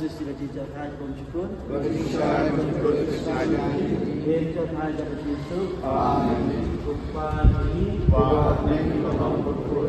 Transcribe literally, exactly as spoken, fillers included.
Shisha ka jingshai kumjuh. Ka jingshai kumjuh ka jingshai. Ka jingshai ka jingshai. Amen. Kpa jong ngi. Kpa jong ngi.